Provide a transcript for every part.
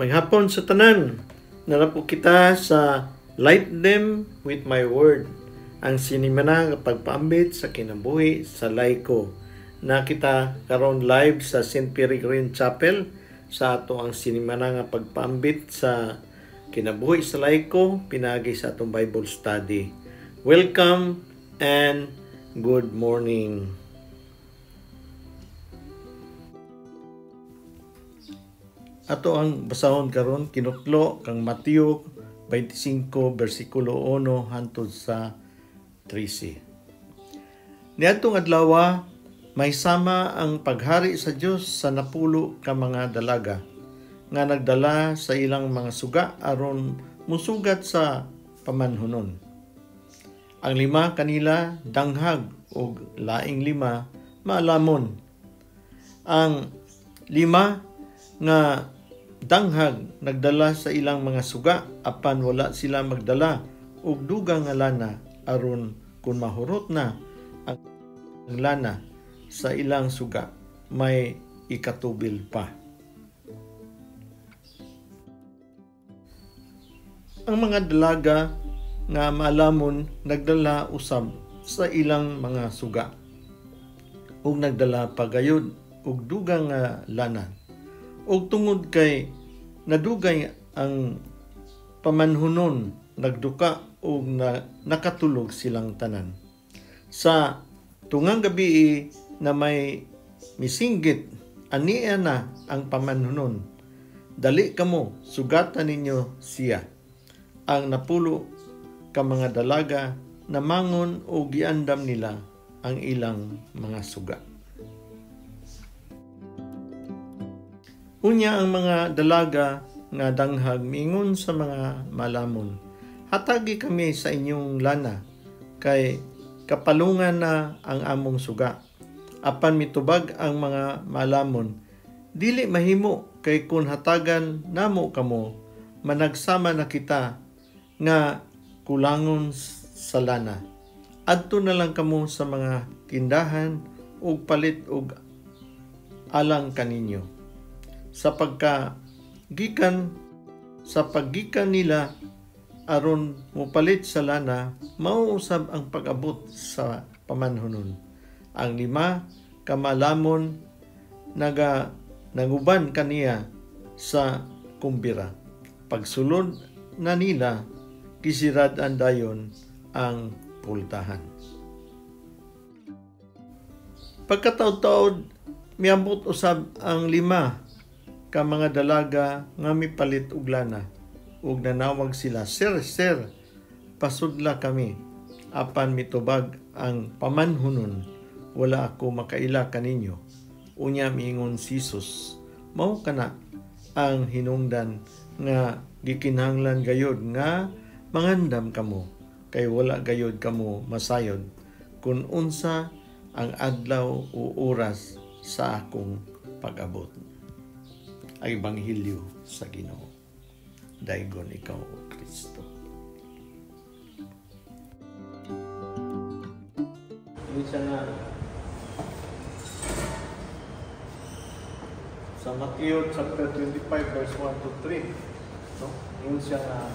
Maghapon sa tanan, narapo kita sa Light Them With My Word, ang sinimana nga pagpaambit sa kinabuhi sa laiko. Na kita karon live sa St. Peregrine Chapel sa ato ang sinimana nga pagpaambit sa kinabuhi sa laiko pinaagi sa atong Bible study. Welcome and good morning. Ato ang basahon karon kinutlo kang Mateo 25 bersikulo 1 hangtod sa 13. Niadtong adlaw may sama ang paghari sa Dios sa napulo ka mga dalaga nga nagdala sa ilang mga suga aron musugat sa pamanhunon. Ang lima kanila danghag og laing lima maalamon. Ang lima nga danghag nagdala sa ilang mga suga apan wala sila magdala og dugang nga lana aron kun mahurot na ang lana sa ilang suga may ikatubil pa. Ang mga dalaga nga maalamon nagdala usab sa ilang mga suga ug nagdala pagayod og dugang nga lana. Og tungod kay nadugay ang pamanhunon, nagduka og nakatulog silang tanan. Sa tungang gabi na may misinggit, ania na ang pamanhunon. Dali kamo, sugatan ninyo siya. Ang napulo ka mga dalaga namangon og giandam nila ang ilang mga suga. Unya ang mga dalaga nga danghag miingon sa mga malamon, hatagi kami sa inyong lana, kay kapalungan na ang among suga. Apan mitubag ang mga malamon, dili mahimo kay kun hatagan namo kamo, managsama na kita nga kulangon sa lana. Adto na lang kamo sa mga tindahan ug palit og alang kaninyo. Sa paggikan nila aron mopalit sa lana, mauusab ang pag-abot sa pamanhunon. Ang lima kamalamon nanguban kaniya sa kumbira. Pagsulod na nila, kisirad-an dayon ang pultahan. Pagkataod-taod, miabot usab ang lima ka mga dalaga nga mipalit og lana ug nanawag sila, "Sir, sir, pasudla kami." Apan mitubag ang pamanhunon, "Wala ako makaila kaninyo." Unya miingon si Jesus, "Mao kana ang hinungdan nga gikinahanglan gayod nga mangandam kamo, kay wala gayod kamo masayod kun unsa ang adlaw o oras sa akong pag-abot." Ang Ebanghelyo sa Ginoo. Daigon ikaw, O Kristo. Minsan na sa Matthew chapter 25 verse 1 to 3, no? Yun siya na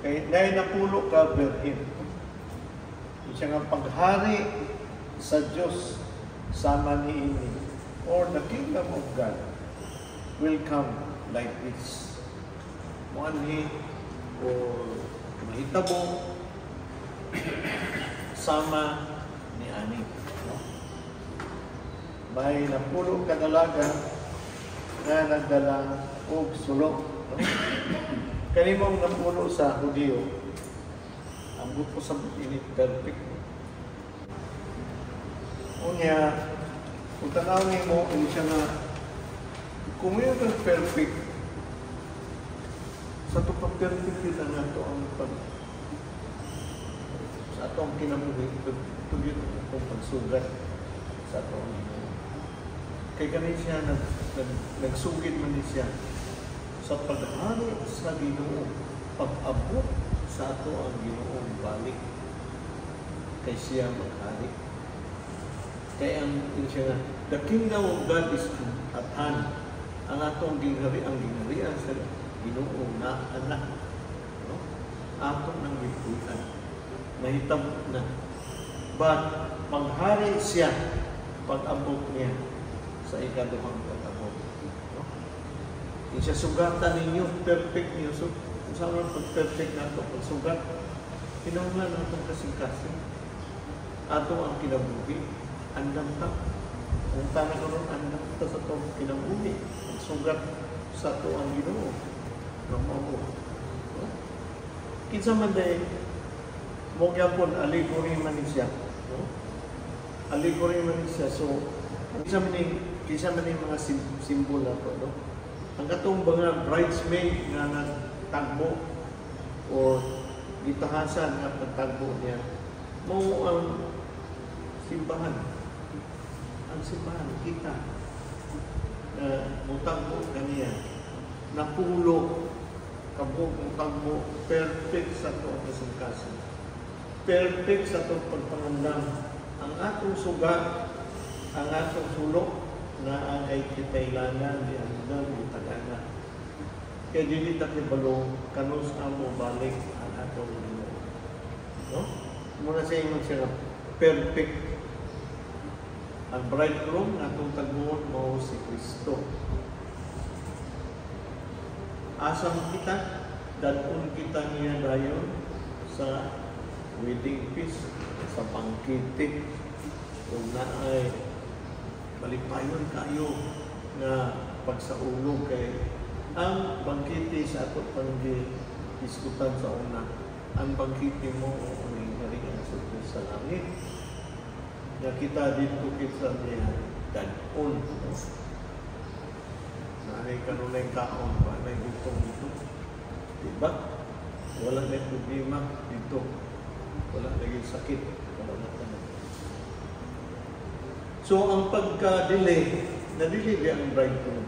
kay nay napulo ka birhen. Yun siya nga paghari sa Diyos sama niini, or the kingdom of God will come like this. Muanhi or mahitabo sama ni ani. No? May napulo ka dalaga nga nagdala og sulok. No? Kanimong napulo sa Hudiyo, ang grupo sa init perfect. Unya, kung tanaw nimo, hindi siya nga, kung yun kang perfect, sa ito pag perfect yun ang ato ang pag, sa ato ang kinabuhi, ito yun ang pagsugat sa ato ang Ginoo. Kaya ganun siya, nagsugid man siya sa paghari sa Ginoo, pag-abot sa ato ang Ginoo balik, kay siya maghari. Kaya ang siya nga, the kingdom of God is at hand. Ang atong ginghari, ang gingharian sa Ginoo na anak. No? Ato nang gipuy-an. Nahitabo na. But maghari siya pag-abot niya sa ikaduhang pag-abot. No? Di siya sugatan ninyo, perfect niyo. So, kung saan man pag-perfect nato, pagsugat, kinahanglan atong kasing-kasing. Ato ang kinabuhi, andam ta. Kung tanan karon, andam ta sa atong kinabuhi. Pagsugat sa ato ang Ginoo. Nga mao. No? Kinsa man day mo gyapon, allegory man ni siya, no? Allegory man ni siya. So, kinsa man ning mga symbol nato, no? Ang katong mga bridesmaid nga nagtagbo or gitahasan nga pagtagbo niya, mao ang simbahan. Ang simbahan kita na mutagbo kaniya, napulo kabuok mutagbo, perfect sa atong kasing-kasing, perfect sa atong pagpangandam. Ang atong suga, ang atong sulok na ang ay kitailangan di andam gitagana, kay dili ta kibalo kanus amo balik ang atong Ginoo, no? Muna siya ingon siya nga perfect ang bridegroom nga atong tagbuon, mao si Kristo. Asa man kita, dad-on kita niya dayon sa wedding feast, sa bangkete, ug naay malipayon kayo nga pagsaulog, kay ang bangkete sa ato pang diskutan sa una, ang bangkete mo o ang harian sa Diyos sa langit nga kita dito kita niya dad-on, no? Naanay kanunay kaon, naanay gutom dito. Diba? Wala na problema dito. Wala na yung sakit. Wala na tanan. So, ang pagka-delay, na-delay di ang bridegroom.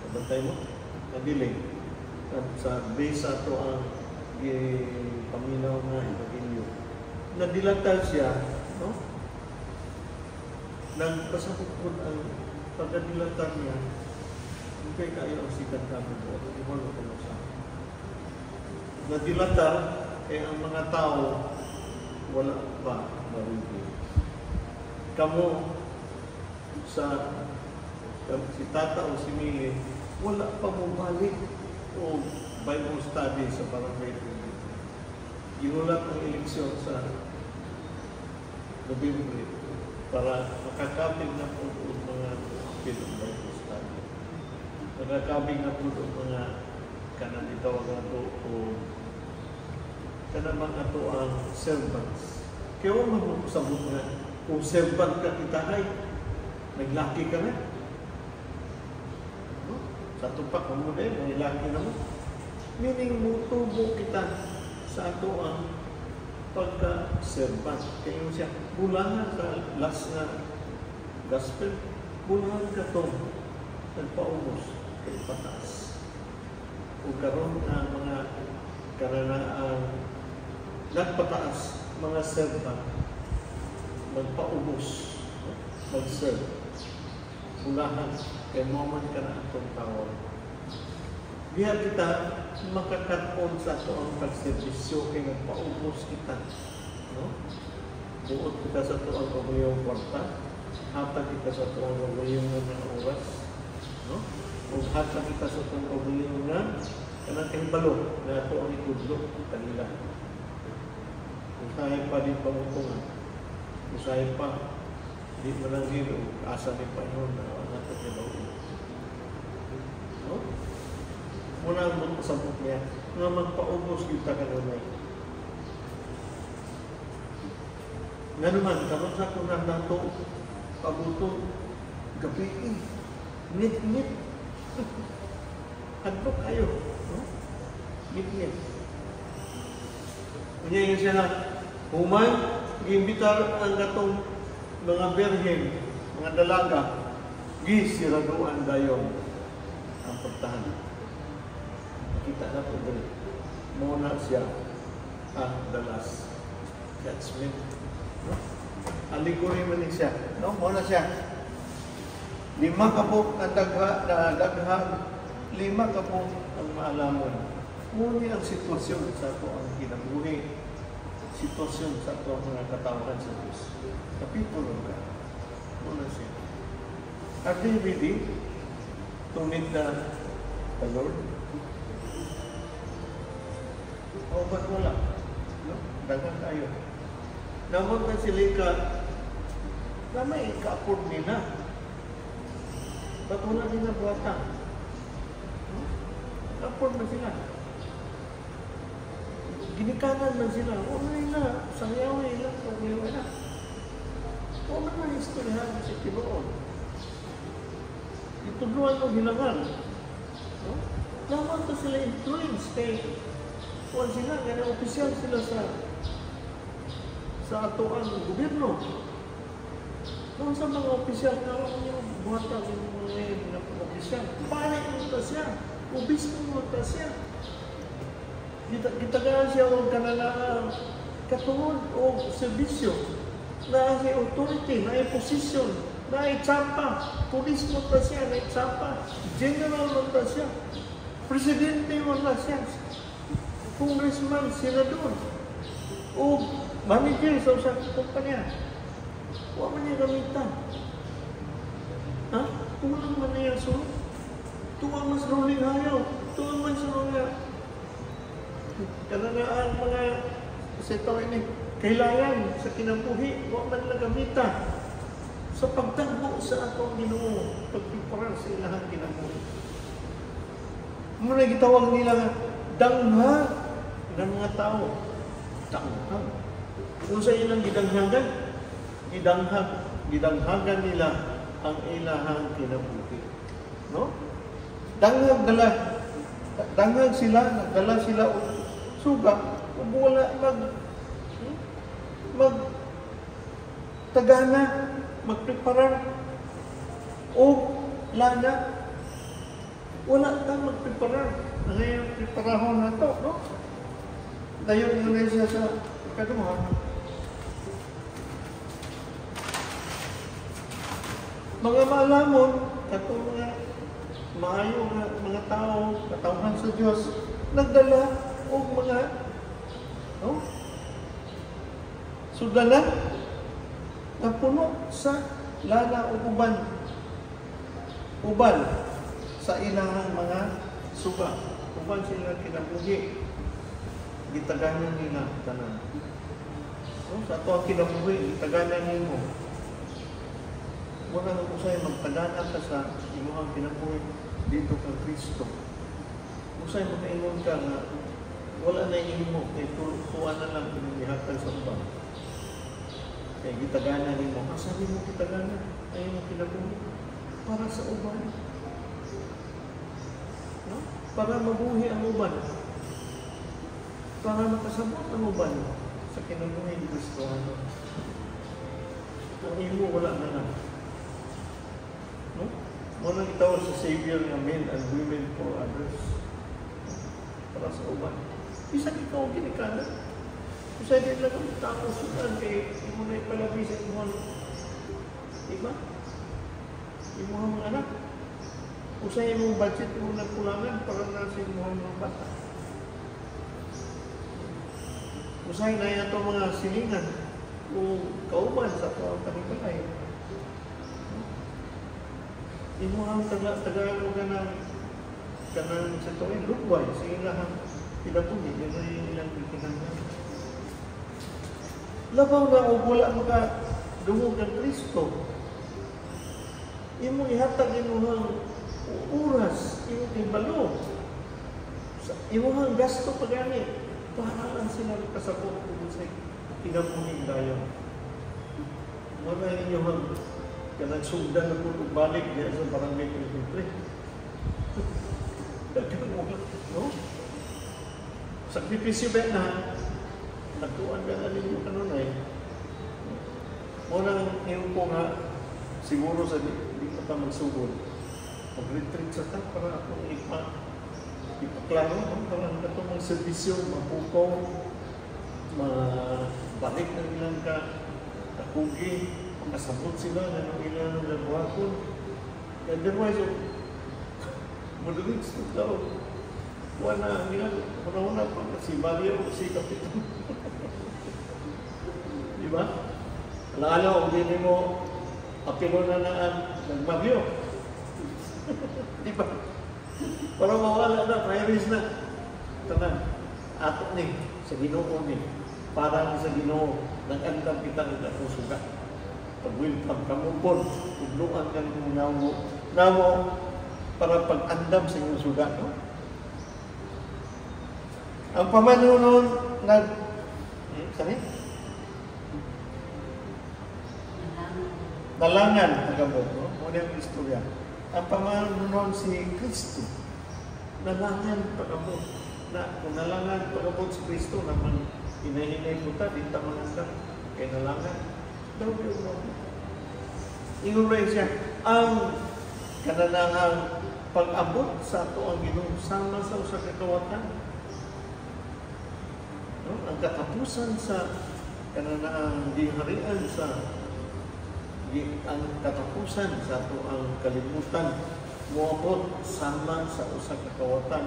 Kabantay mo? Na-delay. Sa base ato ang paminaw nga ebanghelyo. Nadilatal siya, no? Nagpasakot po ang pagkadilatal niya, hindi kayo ang sikat kami po. Iwan ko sa nadilatal, kaya ang mga tao wala pa marigi. Kamo sa si Tata o si Mili, wala pa mo balik o Bible study sa barangay tubig. Ginulat ang eleksyon sa Nobyembre para makakabig na po ang mga apil ng Bible study. Makakabig na po ang mga kanang itawag nato o kanang mga ato ang servants. Kaya wala man mo sabot nga kung servant ka kita ay naglaki ka na. No? Sa tupak mo din, naglaki na mo. Meaning mo tubo kita sa ato ang pagka-servant. Kaya yung siya, bulahan sa last na gospel, bulahan ka to, nagpaubos kay pataas. O karon ang mga karanaang nagpataas, mga servant, magpaubos, no? Mag-serve. Bulahan, kay moment ka na atong tawag. Diha kita makakaton sa ato ang pagserbisyo kay nagpaubos kita. No? Buot kita sa ato ang kaugalingong kwarta, hatag kita sa ato ang kaugalingon nga oras, no? Ug hatag kita sa ato ang kaugalingon nga kanang kahibalo na ato ang itudlo kanila. Usahay pa di pangutungan. Usahay pa di mananghil o asa ni Panginoon na ang ato ni bawin. No? Muna ang magpasabot niya nga magpaubos kita kanunay. Nga naman, karon sa kunan nato pabuto gabi eh. Ngit-ngit. Hadlok kayo. No? Ngit-ngit. Unya yun siya na, human, giimbitar ang katong mga birhen, mga dalaga, gisiraduan dayon ang pagtahan. Kita na po dali. Muna siya ang the last judgment. No? Allegory man ni siya. No, mao na siya. 5 ka buok ang dagha na dagha, 5 ka buok ang maalamon. Muni ang sitwasyon sa ato ang kinabuhi. Sitwasyon sa ato ang mga katawhan sa Diyos. The people of God. Mao na siya. Are they ready to meet the Lord? O ba't wala? No? Daghan tayo. Namon na sila ka, na may ka-afford nila. Ba't wala nila buhatan? No? Ka-afford na sila. Ginikanan man sila. Wala nila. Sayaw nila. Sayaw nila. Wala na istoryahan sa tibuon. Itudluan mo hilangan. No? Naman to sila influence kay kuan sila, kaya opisyal sila sa atoang gobyerno. Kung sa mga opisyal, karon niyo buhatan yung mga opisyal. Pare mo ta siya. Obispo mo ta siya. Gitagaan siya og kanang katungod o serbisyo. Naa siya authority, naa position, naa tsapa. Pulis mo ta siya, naa tsapa. General mo ta siya. Presidente mo ta siya. Congressman, senador, o manager sa usa ka kumpanya. Wa man niya gamitan. Ha? Kulang man niya sulod. Tuwa mas rolling hayaw. Tuwa man sa mga kananaan mga sa ito ini kailangan sa kinabuhi, wa man na gamita sa pagtagbo sa atong Ginoo, pagpreparar sa ilahang kinabuhi. Muna gitawag nila nga danghag ng mga tao. Danghag. Kung sa ilang gidanghagan, gidanghagan nila ang ilahang kinabuhi. No? Danghag dala. Danghag sila, nagdala sila og suga, ug wala mag tagana, magpreparar o lana. Wala ta magpreparar. Ngayon, preparahon na to, no? Dayon na siya sa ikaduha. Mga maalamon, katong mga maayo nga mga tao, katawhan sa Dios, nagdala og mga, no? Sudana na puno sa lana o uban. Uban sa ilahang mga suga. Uban sila kinabuhi. Gitaganan nila tanan. No? Sa ato ang kinabuhi, gitaganan nimo. Muna nga usay magtagana ka sa imuhang kinabuhi dito kang Kristo. Usay makaingon ka nga wala na imo kay tuwa na lang imong gihatag sa uban. Kay gitagana nimo, asa nimo gitagana ay imong kinabuhi para sa uban. No? Para mabuhi ang uban. Para makasabot ang uban sa kinabuhi ni Kristo. Ang imo wala na lang. No? Muna gitawag sa Savior nga men and women for others. Para sa uban. Bisan ikaw ang ginikanan. Usahay din lang ang tao sudan kay imo na ipalabi sa imong iba. Imong mga anak. Usahay imong budget mo na kulangan para na sa imong mga bata. Usahay na ito mga silingan o kauban sa ito ang panibalay. Imuhang Tagalog ka ng kanang sa ito ay lugway sa ilahang kinabuhi, yun ay ilang kinahanglan. Labaw na og wala makadungog ang Kristo. Imong ihatag imuhang oras, imong ibalo, imuhang gasto pagani, para lang sila makasabot kung sa kinabuhi dayon. Muna inyong kanang sugdan na po balik diya sa barangay 23. No? Sakripisyo ba na? Nagtuan ka na ninyo kanunay. Muna ngayon ko nga, siguro sa di pa ta magsugod. Mag-retreat sa ta para akong ipaklaro, no? Para ang katong mga serbisyo, mapukaw, mabalik na nilang Kugi, makasabot sila na nung ilang nagbuhaton. Otherwise, mudulig sa tao. Wala, wala pa si Mario o si Kapitan. Di ba? Alaala, kung hindi mo apilo na na ang nagmagyo. Di ba? Para mawala na, priorities na. Tanan, ato ni, sa Ginoo ni, para sa Ginoo, nag-andam kita ng akong suga. Pag-welcome kamupon, tudluan ka ng namo, namo, para pag-andam sa inyong suga, no? Ang pamanunon nag sani? Nalangan tagamot, no? Mo ang istorya. Ang pamanunon si Kristo. Nalangan pagamot. Na kung nalangan pagamot si Kristo naman hinahinay po ta, di ta mangandam kay nalangan. Daw yun mo. Ingon rin siya, ang kananang pag-abot sa ato ang Ginoo sama sa usa ka kawatan. No? Ang katapusan sa kananang giharian sa ang katapusan sa ato ang kalibutan moabot sama sa usa ka kawatan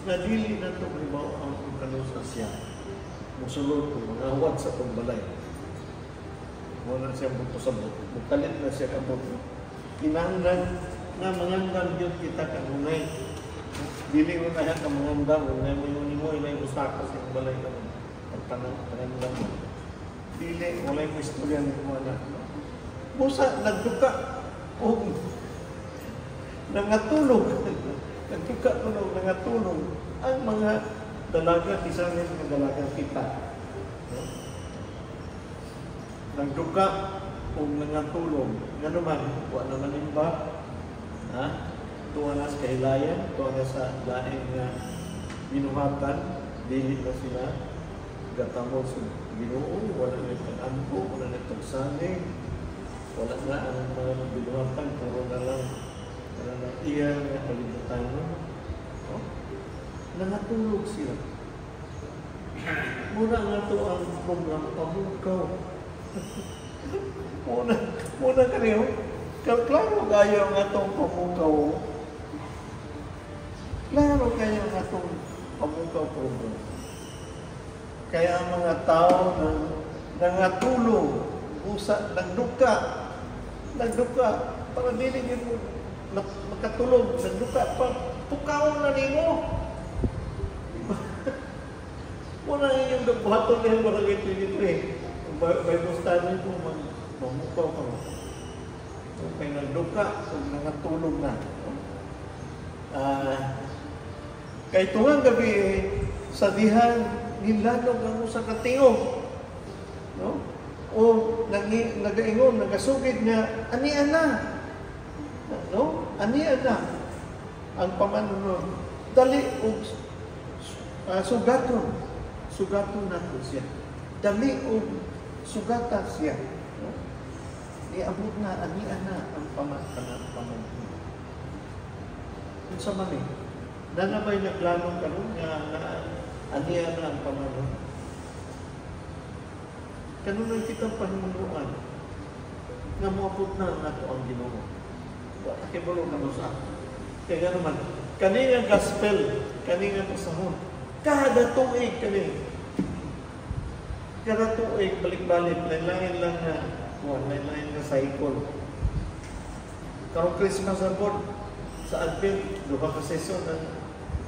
nga dili nato mahibaw ang kanusa siya. Mosulod kung mangawat sa atong balay. Wala siya buto sa buto. Mukalit na siya kabot. Kinahanglan nga mangandam gyud kita kanunay. Dili mo na ka mangandam, unay mo yun mo ilay mo saka sa imong balay karon. Pagpanangandam mo. Dili walay mo istorya nimo ana. Busa nagduka og nangatulog. Nagduka kuno nangatulog ang mga dalaga, bisan mga dalaga kita. No? Nagduka og nangatulog. Ngano man, wa naman imba. Ha? Tuwa na sa kahilayan, tuwa na sa laing nga binuhatan, dili na sila gatamol sa Ginoo, wala na pag-ampo, wala na pagsalig, wala na ang mga binuhatan, puro na lang wala na iya nga kalibutan. No? Nangatulog sila. Muna nga to ang program pamukaw. Muna, muna kaniyo. Klaro kayo ang atong pamukaw. Klaro kayo ang atong pamukaw program. Kaya ang mga tao nang nangatulog, usa nagduka, nagduka, para dili gyud mo makatulog, nagduka pa, pukaw na nimo. Muna yung buhaton niya barangay 23. Bible study ko, mamukaw ka mo. Kay nagduka, kung nangatulog na. Kay tungang gabi, sa dihan, nilanog ang usa ka tingog. No? O nagaingon, nagasugid nga, ani ana. No? Ani ana. Ang pamanunon. Dali og sugaton. Sugaton nato siya. Dali og sugata siya. No? Niabot na, ani ana ang pamanunon. Unsa man eh? Nanabay na plano karon nga ani ana ang pamanunon. Kanunay kitang pahimunuan nga moabot na ang ato ang Ginoo. Wa ta kibalo kanusa. Kaya nga naman, kani nga gospel, kani nga pasahon, kada tuig kani. Kada tuig balik-balik, lain-lain lang nga, lain-lain nga cycle. Karong Christmas abot sa Advent, duha ka season ang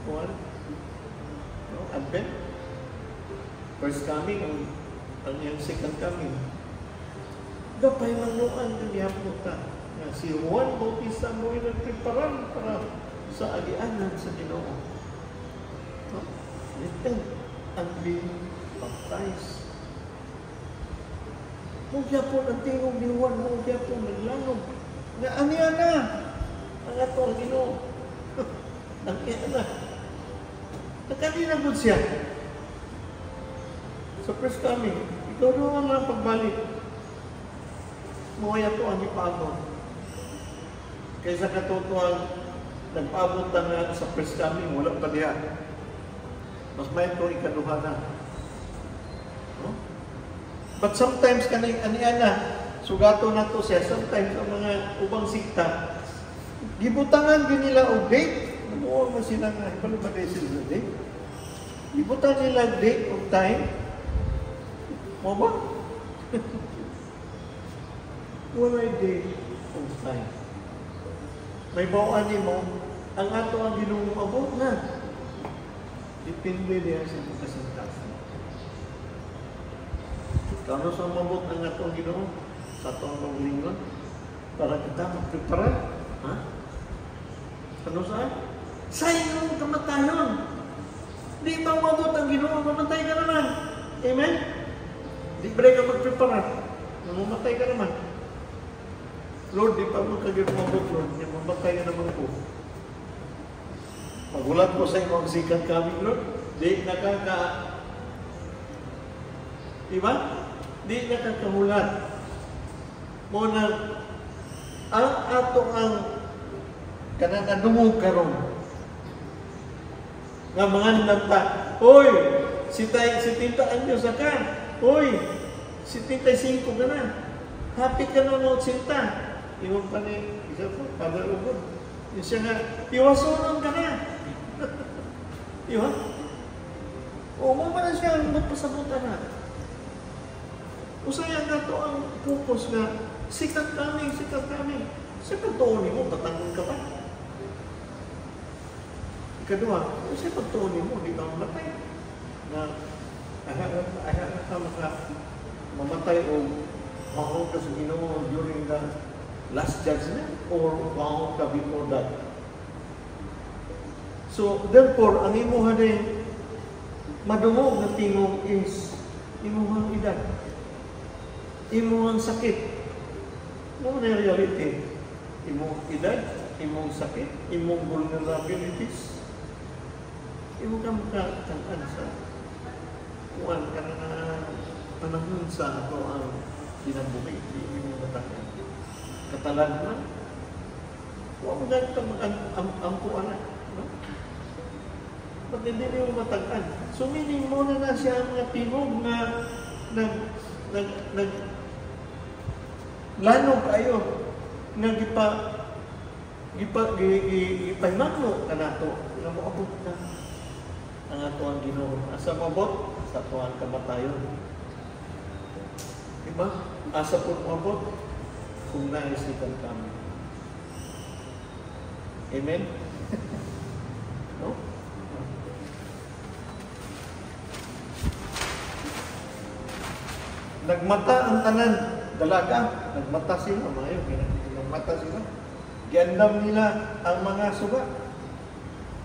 kuan. No, Advent. First coming ang iyang second coming. Gapay manuan ng gihapon ta nga si Juan Bautista mo nagpreparan para sa agianan sa Ginoo. No? Repent and be baptized. Mo gyapon ang tingog ni Juan, mo gyapon naglanog. Nga ani ana ang ato ang Ginoo. Ang ana. Nakanina gud siya. Sa first coming, ikaw daw ang pagbalik. Mo'y ato ang ipaabot. Kaysa katotohan, nagpaabot na nga sa first coming, wala pa diha. Mas may ito ikaduha na. No? But sometimes kaning ani ana, Sugato na to siya. Sometimes ang mga ubang sikta, gibutangan gyud nila og date. Namuo man sila nga, ibalo ba kayo sila sa date? Gibutan nila date of time. Mo ba? Walay date of time. May bawaan nimo, ang ato ang Ginoo abot na. Depende diya sa imong kasingkasan. Kano sa mabot ang atong Ginoo sa atong kaugalingon para kita magprepara, ha? Ano sa? Sa imong kamatayon. Di ba mabot ang Ginoo, mamatay ka naman. Amen? Di ba ka magprepara? Namamatay ka naman. Lord, di pa mo kagyo mabot, Lord. Di mamatay ka naman ko. Magulat ko sa imong second coming, Lord. Di nakaka... Di ba? Di nakakahulat. Mo na ang ato ang kanang adungog karon nga mga nanta, "Oy, si tay si tinta anyos ka. Oy, 75 ka na. Hapit ka na mo 80." Ingon pa ni isa po, Father Ugod. Yung siya nga, "Iwasonon ka na." Di ba? O mo man na siya magpasabot na. Usaya nga to ang focus nga second coming, second coming. Sa pagtuon nimo, patangon ka pa. Ikaduha, sa pagtuon nimo, di ka mamatay. Na, aha ka maka mamatay o mahong ka sa Ginoo during the last judgment or mahong ka before that. So, therefore, ang imuha din madungog na tingog is imuhang edad, imuhang sakit. Mo na reality. Imong edad, imong sakit, imong vulnerabilities. Imo ka makatan sa kuan ka na panahon sa ato ang kinabuhi, di imo matakan. Katalan man, wa mo ganito mag-ampo ana, no? Ba't hindi mo matag-an? So meaning mo na na siya ang mga tingog nga nag nag nag lano kayo nga gipa gipa gi, gi, gipahimangno kanato nga moabot na ang ato ang Ginoo. Asa moabot? Sa ato ang kamatayon. Diba? Asa po moabot? Kung naisipan kami. Amen? No? Nagmata ang tanan, dalaga, nagmata sila, mayo, nagmata sila. Giandam nila ang mga suga.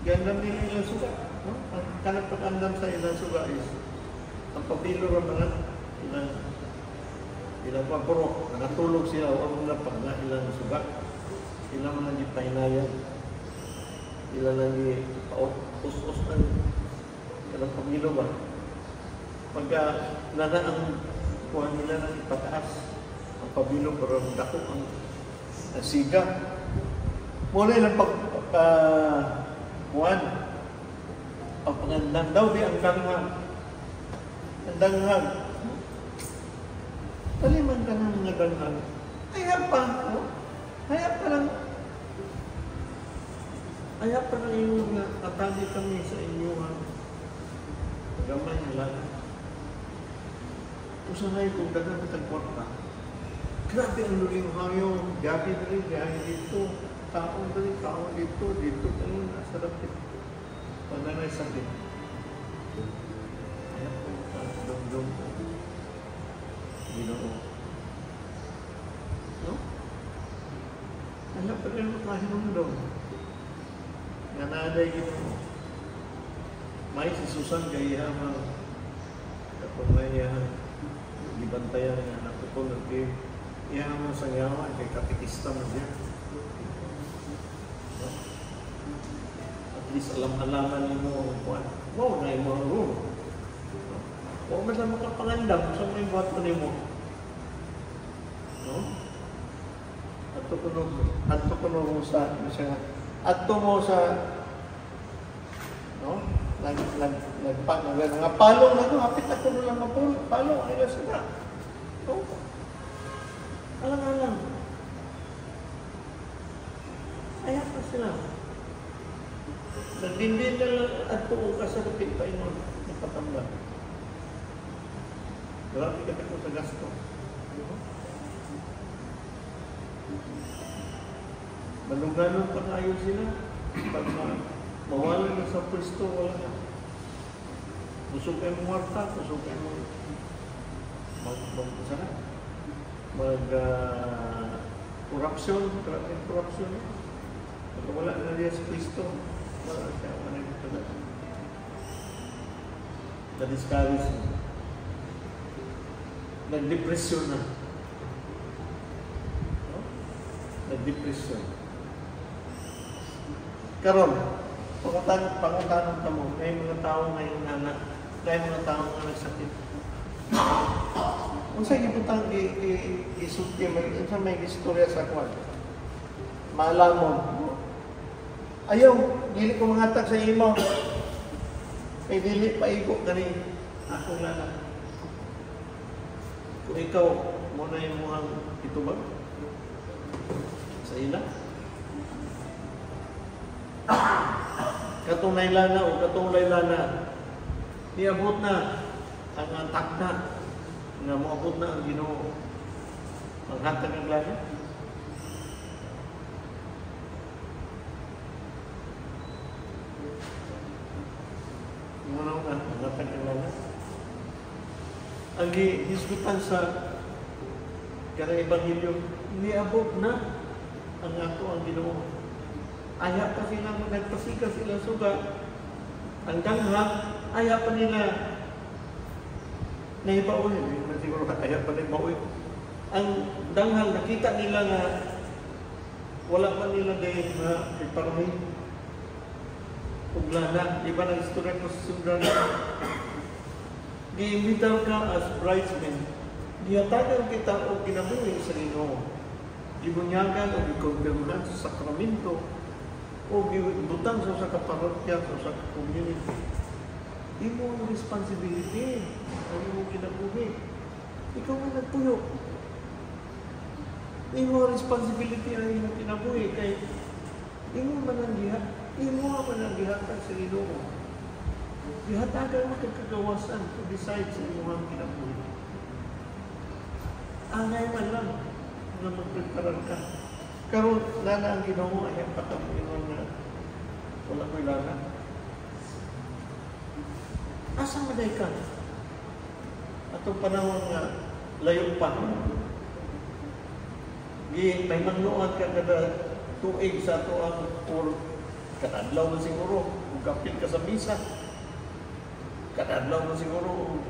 Giandam nila ilang suga. No? Ang kanang pag-andam sa ilang suga is ang pabilo ra man ilang ilang pagpuro, nakatulog sila o ang mga pag ilang suga. Ilang mga gipahinayan. Ilang lang us-us ang kanang pabilo ba. Pagka nana ang kuha nila ng ipataas ang pabilo pero dako ang siga. Muna ilang pag kuhan pagpangandam daw di ang danghag. Ang danghag. Taliman ka ng mga danghag. Ayaw pa. No? Ayaw pa lang. Ayaw pa lang yung nga atagi kami sa inyo ang gamay nila. Usahay kung daghang kitang kwarta. Grabe ang luling hayo. Gabi dali, biyahe dito. Taon dali, taon dito, dito. Ano na, sarap dito. Pananay sakit. Ayaw po, dumdum ko. Ginoo. No? Ayaw pa rin mo kahinumdum. Nga naaday Ginoo. May si Susan kay iyang katong may iyang gibantayan nga natutulog kay iyang mo sa yawa kay katekista mo siya. No? At least alam-alaman nimo ang kuan. Wow na imo ang room. No? Wa man lang makapangandam sa may buhat mo nimo. No? Adto kuno sa siya. Adto mo sa, no? Nag nag nagpa nag nga palong na to, hapit na kuno lang mapul palong ay sila. No? Alang-alang. Ayaw pa sila. Nagdindin na lang at tuo ka sa kapit pa ingon. Napatambal. Grabe ka ko sa gasto. Maluganon pa kayo sila. Pag mawala na sa pwesto, wala na. Busog kayo mong warta, busog kayo mong mag-corruption, grabe corruption. Pag wala na niya sa pwesto, wala siya, wala na ito na. Na-discourage na. Nag-depression na. No? Nag-depression. Karon, pangutanan ka mo, may mga tao ngayon na may mga tao nga nagsakit. Unsa gibutang gisulti may unsa may istorya sa kwan? Maalamon. Ayaw, dili ko mangatag sa imo. Kay dili paigo kani akong lana. Kung ikaw mo na imong itubag sa ila. Katong nailana o katong laylana, niabot na ang takna nga moabot na ang Ginoo. Maghatag ang lana. Muna nga maghatag ang lana. Ang gihisgutan sa kanang ebanghelyo, niabot na ang ato ang Ginoo. Aya pa sila, nagpasika sila suga. Ang danghang, aya pa nila nahibaoy. Hindi man siguro aya pa nahibaoy. Ang danghang, nakita nila nga wala pa nila dahil ma-preparuhin. Ug lana, di ba nag-istorya ko sa sundan? Giimbitar ka as bridesman. Gihatagan kita og kinabuhi sa Ginoo. Gibunyagan o gikumpirmahan sa sakramento o gibutang sa kaparokya o sa community. Imo ang responsibility ang imong kinabuhi. Ikaw ang nagpuyo. Imo ang responsibility ang imong kinabuhi kay imo man ang gihat, imo man ang gihatag sa Ginoo. Gihatagan mo kag kagawasan to decide sa imong kinabuhi. Angay man lang nga magpreparar ka. Karon nana ang Ginoo ay ang patamuingon nga wala ko'y lana. Asa man ka? Atong panahon nga layo pa. Gi may mangluan ka kada tuig sa ato ang or kada adlaw na siguro ug kapil ka sa misa. Kada adlaw na siguro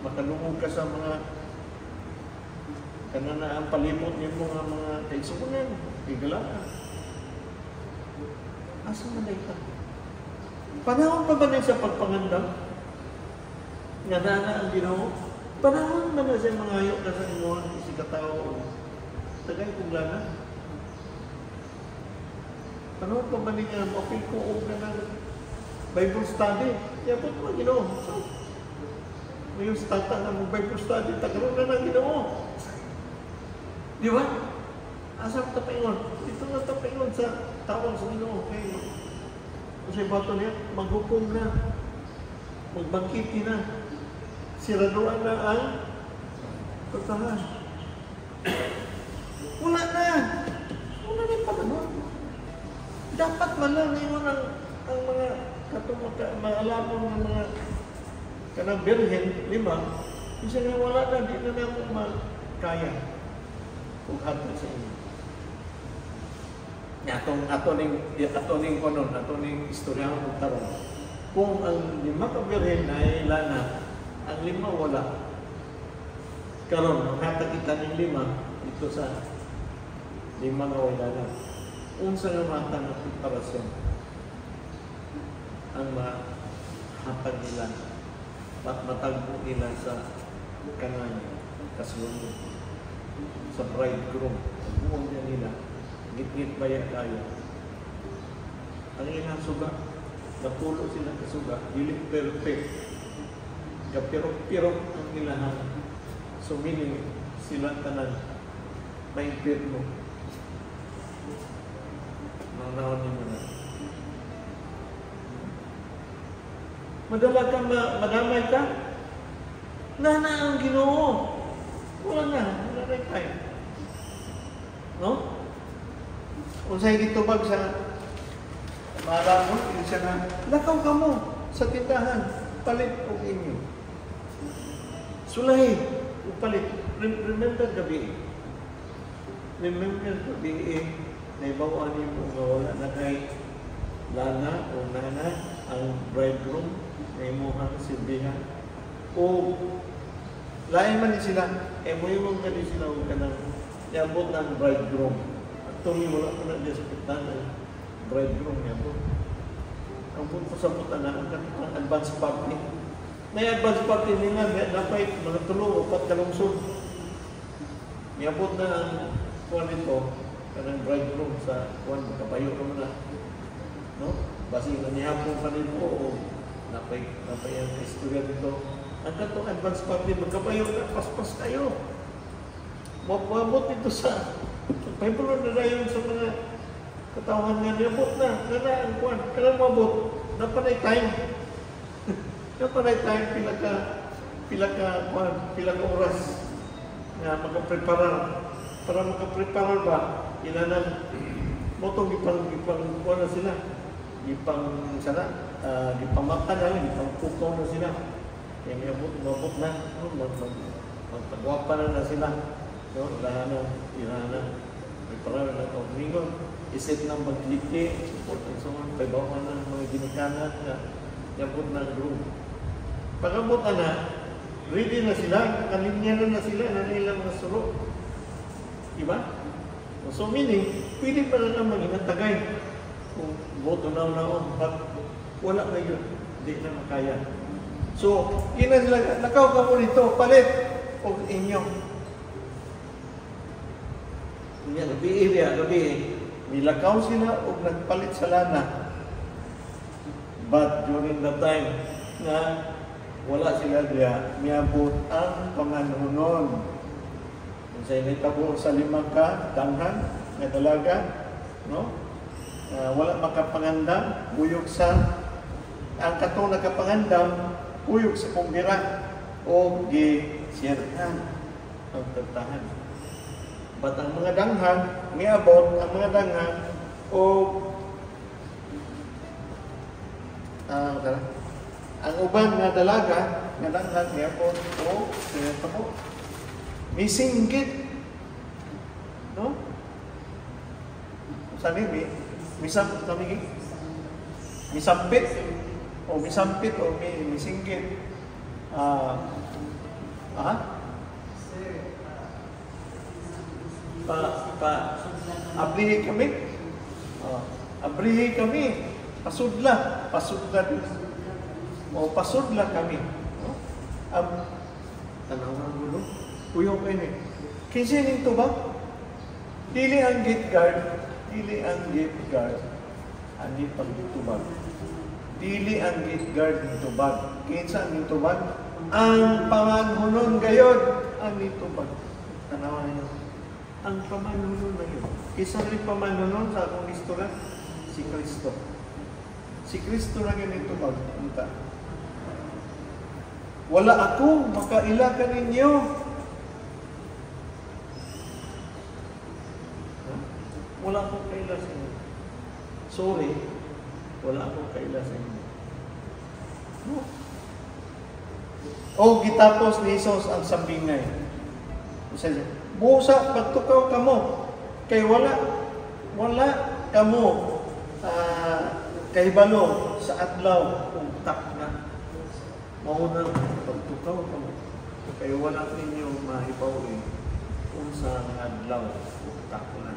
makalungog ka sa mga kanana ang palibot nimo nga mga kaigsuonan, higala. Asa man ka? Panahon pa ba na sa pagpangandam? Nga na ang Ginoo? Panahon man na siya mangayo ka sa imuhang isikatao. Tagay kong lana. Panahon pa ba niya maapil ko og na ng Bible study? Yabot mo Ginoo. So, may yung stata na mo Bible study, tagaroon na ng Ginoo. Di ba? Asa ta paingon? Dito na ta paingon sa tawag sa Ginoo. Kay unsay bato niya? Maghukom na. Magbangkiti na. Siraduan na ang pagtahan. Wala na. Wala na yung panahon. Dapat man lang ingon ang mga katong maalamon ng mga kanang birhen, lima, isa nga wala na, di na namo makaya kung hatag sa inyo. Ato ning konon, ato ning istoryahan og karon. Kung ang lima ka birhen ay lana, ang lima wala. Karon hatag kita ning lima dito sa lima nga wala na. Unsa nga mata nga preparasyon ang mahatag nila at matagbo nila sa kanang kasulod sa bridegroom. Buong niya nila, git-git baya kayo. Ang ilang suga, napulo sila kasuga, dili perfect. Gapirok-pirok ang ilahang. So meaning, sila tanan Maimpirno. Nanaon niyo na. Madala ka, madamay ka. Nana ang Ginoo. Wala na. Wala na time. No? Kung sa'yo gitubag sa maala mo, yun siya na, lakaw ka mo sa tindahan, palit og inyo. Sulahi, o palit. Remember gabi. Remember gabi, naibawan niyo mo nga wala na kay Lana o Nana, ang bridegroom, na imuhang silbihan. O, lain man ni sila, muyong ka din sila o kanang niabot ng bridegroom. Actually, wala ko na diya sa puntahan ang bridegroom niabot. Ang punto sa puntahan na, ang kanitang advance party. May advance party nila, napay mga tulo o patkalungsod. Niabot na ang kuwan nito, kanang bridegroom sa kuwan, makabayo ka man na. No? Basi na nihapon pa nito o napay ang istorya nito. Ang katong advance party, magkabayo na, paspas kayo. Mabot nito sa Bible na dayon sa mga katawan nga niabot na, nana ang kuwan, kanang mabot, napanay time. Napanay time, pila ka oras nga makapreparar. Para makapreparar ba, ilanang motong gipang kuwan na sila. Gipang sana, gipang mata na, gipang pukaw na sila. Kaya niabot, mabot na, no? Magpagwapa na sila. No? Ilahan na. Preparar na ito. Mingon, iset ng magliti, support and so on, pagbawan ng mga ginikanan na niabot na ang group. Pag-abot na, ready na sila, kalinya na sila, na nila mga suro. Diba? So meaning, pwede pa na lang maghinatagay. Kung boto na naon, but wala na yun, hindi na makaya. So, yun na sila, lakaw ka mo dito, palit, og inyo. Yan, gabi, nilakaw sila og nagpalit sa lana. But during the time na wala sila diya, miabot ang panganhunon. Kung sa initabo sa 5 ka danghan, nga dalaga, no? Wala makapangandam, buyog sa ang katong nakapangandam, buyog sa kumbira o gisirhan ang tagtahan. But ang mga danghan, miabot ang mga danghan o ang uban nga dalaga nga danghan miabot o sinatabo. Misinggit, no? Sani mi misampit o misampit o misinggit. Abrihi kami. Abrihi kami. Pasudla. O pasudla kami. No? Tanaw ang gulo. Uyong kayo ni. Kinsa nito ba? Dili ang gate guard. Dili ang gate guard. Ani pagtubag. Dili ang gate guard nitubag. Kinsa ang nitubag? Ang panganhunon gayod ang nitubag. Tanawan ninyo. Ang pamanhunon na yun. Isa rin pamanhunon sa akong istorya, si Kristo. Si Kristo lang yun nitubag. Unta. Wala ako makaila kaninyo. Wala akong kaila sa inyo. Sorry, wala akong kaila sa inyo. No? O gitapos ni Jesus ang sambingay. Busa pagtukaw kamo kay wala kamo kahibalo sa adlaw ug takna. Mao na pagtukaw kamo kay wala ninyo mahibaw-i unsa ang adlaw ug takna.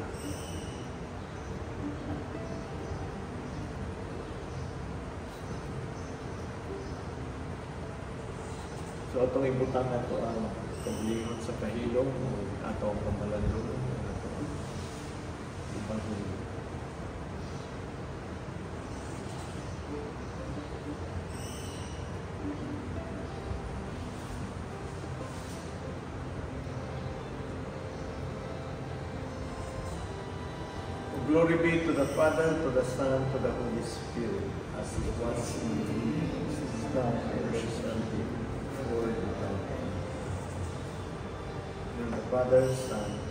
So atong ibutang nato ang kaugalingon sa kahilom, ato ang pamalandong, ato ang ibang. Glory be to the Father, to the Son, to the Holy Spirit, as it was in the beginning, is now, and ever shall be, world without end. In the Father, Son,